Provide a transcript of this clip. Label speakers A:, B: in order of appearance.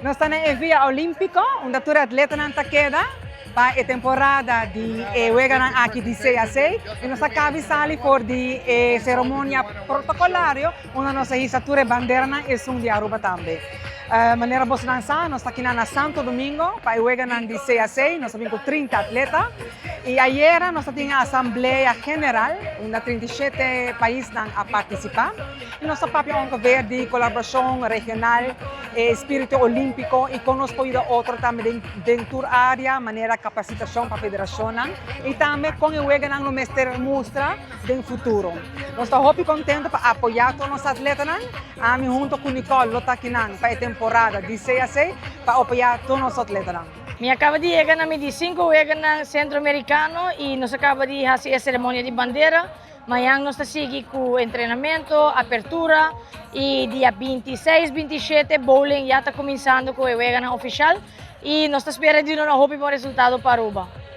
A: Nos ta na e Via Olimpico, unda tur atletanan ta keda pa e temporada di e weganan aki di CAC. Y nos a caba di sali for di e ceremonia protocolario, unda nos a hisa tur e banderanan, esun di Aruba tambe. Manera bosonan sa, nos ta aki na Santo Domingo pa e weganan di CAC. Nos a bin cu 30 atleta. Y ayera nos a tin asamblea general, unda 37 paisnan a participa. Y nos a papia ongeveer di colaboracion regional, espirito olimpico y con nos por yuda otro tambe den tur area, manera capacitacion pa federacionnan y tambe con e weganan lo mester mustra den futuro. Nos ta hopi contento pa apoya tur nos atletanan. Ami hunto cu Nicole lo ta akinan pa e temporada di CAC pa apoya tur nos atletanan.
B: Mi a caba di yega na mi di 5 weganan centroamericano y nos a caba di haci e ceremonia di bandera. Mañan nos ta sigui cu entrenamento, apertura y dia 26, 27 bowling ya ta cuminsando cu e weganan oficial y nos ta spera di un hopi bon resultado pa Aruba.